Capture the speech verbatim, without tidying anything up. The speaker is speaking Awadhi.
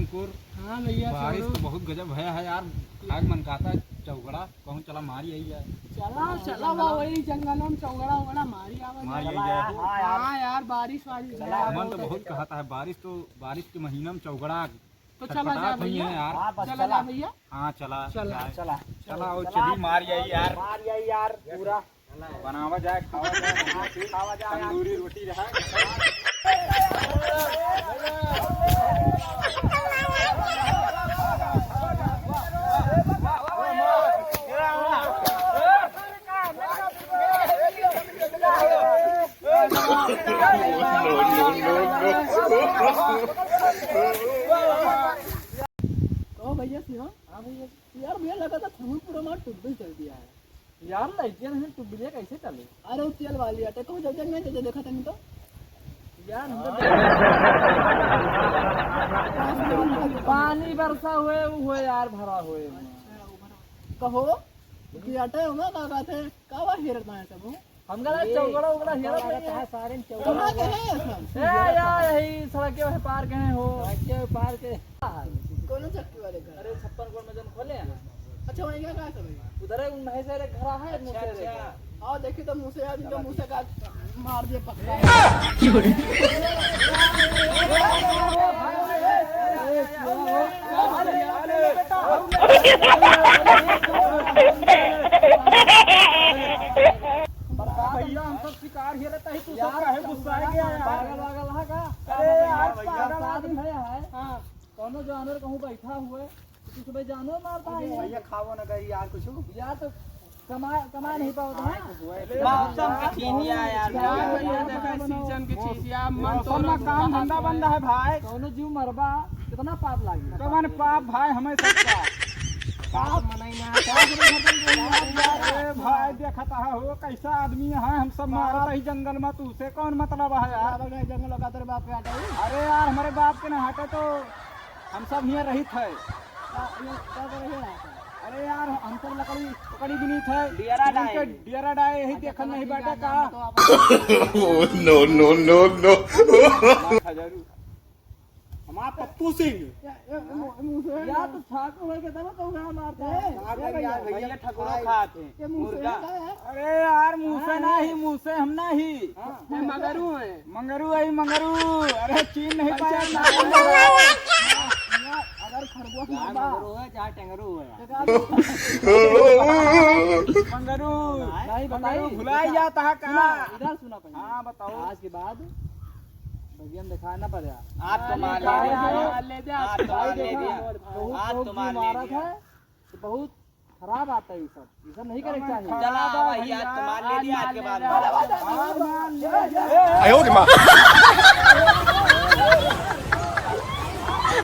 ठाकुर, हाँ भैया, बारिश छोड़ो। तो बहुत गजब है, है यार। खाए मन कहता है चौगड़ा, कहूँ चला मारी आई जाए। चला, चला, बा वही जंगल में चौगड़ा उगड़ा मारी आवा मारी जाए। आई जाए। हाँ यार, बारिश वारिश है। मन तो बहुत कहता है, बारिश तो, बारिश के महीना में चौगड़ा तो चला जा छटपटात हुई भैया। है यार। हाँ, बस चला चला। जा भैया। हाँ, चला चला। जाए। चला। चला, वो चला। चली मारी आई यार। मारी आई यार, पूरा। बनावा जाए, खावा जाए, खावा जाए। तंदूरी रोटी रहा। कहो भैया सिंह। हाँ भैया। यार भैया, लगा था तुम पूरा मार टुब्बी चल दिया है। यार, लड़कियां नहीं, टुब्बिया कैसे चले? अरे, वो तेल वाली आटे, कहूँ जब जब नहीं जब देखा तनी तो। यार, हम तो पानी बरसा हुए, वो हुए यार, भरा हुए। अच्छा, वो भरा। कहो, कि आटे होगा, का कहते, का बा हेरत बाएं सब हो? हमका लगा चौगड़ा उगड़ा हेरत नहीं है। सारे में चौगड़ा कहाँ के उगड़ा। हैं सब? ए, यार, यही सड़क के वही पार के हैं हो। सड़क के पार के। कौन चक्की वाले का? अरे, छप्पन कोण में जौन खोले हैं। अच्छा, वही का, का सब है? उधर है, उन महेश रे घर है, अच्छा, मुझे रे। अच्छा। आओ, देखी तो मुझे यार, इनका मुझे का मार दिए पक्का। भैया, हम सब शिकार हेरत ही, तू सब काहे गुस्सा है गया यार? पागल वागल है का? अरे यार, पागल आदमी है, है। हाँ। कौनो जानवर कहूँ बैठा हुए, तो तू सुबह जानवर मारता है। भैया, खावो ना करी यार कुछ। यार, तो कमा, कमा नहीं पावत है। मौसम के चीजिया यार। यार, भैया, देखा, सीजन के चीजिया, मन मौसम तो ना, काम धंधा बंद है भाई। कौनो जीव मरबा, कितना पाप लागी। कवन पाप भाई, हमें सबका। पाप मनई ना। अरे भाई, देखत है हो, कैसा आदमी है, हम सब मारत ही जंगल में, तू से कौन मतलब है यार? जंगल का तेरे बाप के हटे। अरे यार, हमारे बाप के ना हटे तो हम सब हियाँ रहित है। का, ये का करे है यहाँ पे? अरे यार, हम सब लकड़ी, लकड़ी बीनीत है। डेरा डाए। इनके डेरा डाए, यही देखन नहीं बाटे का? No, no, no, no। हमार पप्पू सिंह। या, या, मु-, मुझे यार, तो ठाकुर भाई के तब तो उड़ा मारता है। का करी यार, भैया, ठकुआ खात है। ये मुझे मुर्गा। क्या है? अरे यार, मुझे हाँ, नहीं, हाँ। मुझे हम नहीं। हाँ। ये मंगरू है। मंगरू है, मंगरू। अरे, चीन नहीं पाया। अगर खरगोश चाहे मरबा। मंगरू है, चाहे टेंगरू है। मंगरू। नहीं, बताई। मंगरू भुलाई जाता है का? सुना, इधर सुना पहले। हाँ, बताओ। आज के बाद भैया हम दिखा ना पड़े। आप तो मार ले दिया। ले दे, आप तो मार ले दिया। बहुत, आप तो बहुत मार ले दिया। तो बहुत खराब आता है ये सब, ये सब नहीं करे के चाहिए। चला भाई, आज तो मार ले दिया, आज के बाद। आयो रे माँ।